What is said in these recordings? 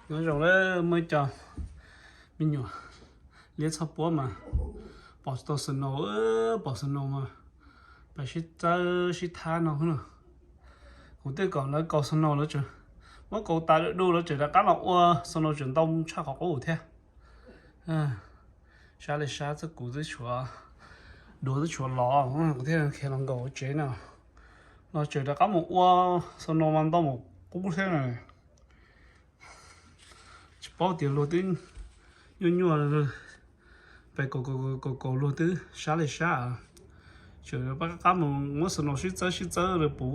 Nyob zoo, muaj ib co me nyuam liab txhoj puab mas pom tau snow, pom snow mas pais sib txawb sib thab no xwb no. Kuv twb kom lawv kaus snow, lawv tseem muab kaus tas du du, lawv tseem rov qab los ua snow tseem ntau tshaj qhov qub thiab. Sab li sab xwb, kuv twb tshuav duav twb tshuav lov, kuv thiaj khiav los nkaum hauv tsev no. Los tseem rov qab mus ua snow mas ntau mus qub thiab na. Tsis paub tias luag twb nyuaj nyuaj, pes kaus kaus kaus luag twb sab li sab. Tseem rov qab mus muab snow sib txawb sib txawb lawv puv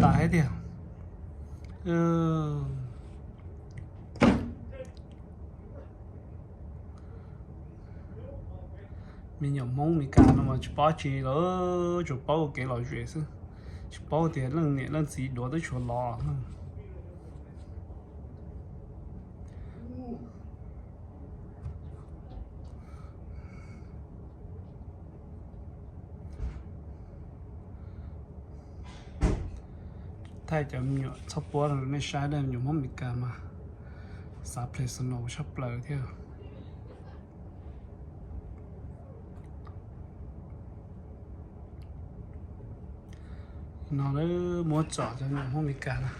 tas thiab tiag. Me nyuam Hmoob Meskas no mas tsis paub tsi lawm, tsuas paub kev lom zem xwb, tsis paub tias leej niam leej txiv duav twb tshuav lov. Thaij cov me nyuam txhoj puab rau nej saib, me nyuam Hmoob Meskas mas xav play snow tshaj plaws thiab. No muab tsom cov me nyuam Hmoob Meskas no.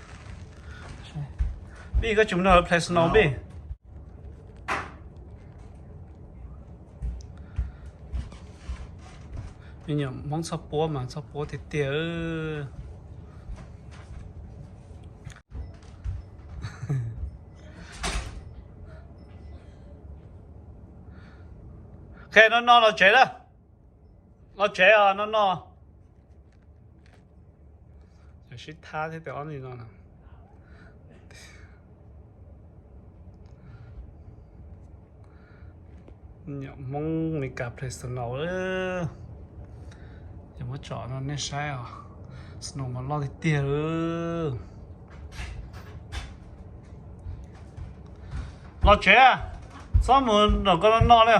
Pij, koj tsis mus nrog lawv play snow pij? Me nyuam Hmoob txhoj puab mas txhoj puab tiag tiag. Ok, no no los tsev lawm. Los tsev os, no no. Sib thab thiab tias ob li no. Nyuam Hmoob Meskas play snow, ces muab tsom no nej saib os. Snow mas loj tiag tiag. Los tsev, txhob mus nram ko no no li.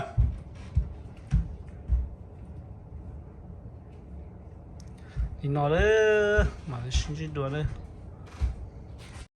Li no lawm mas sib ntsib dua na.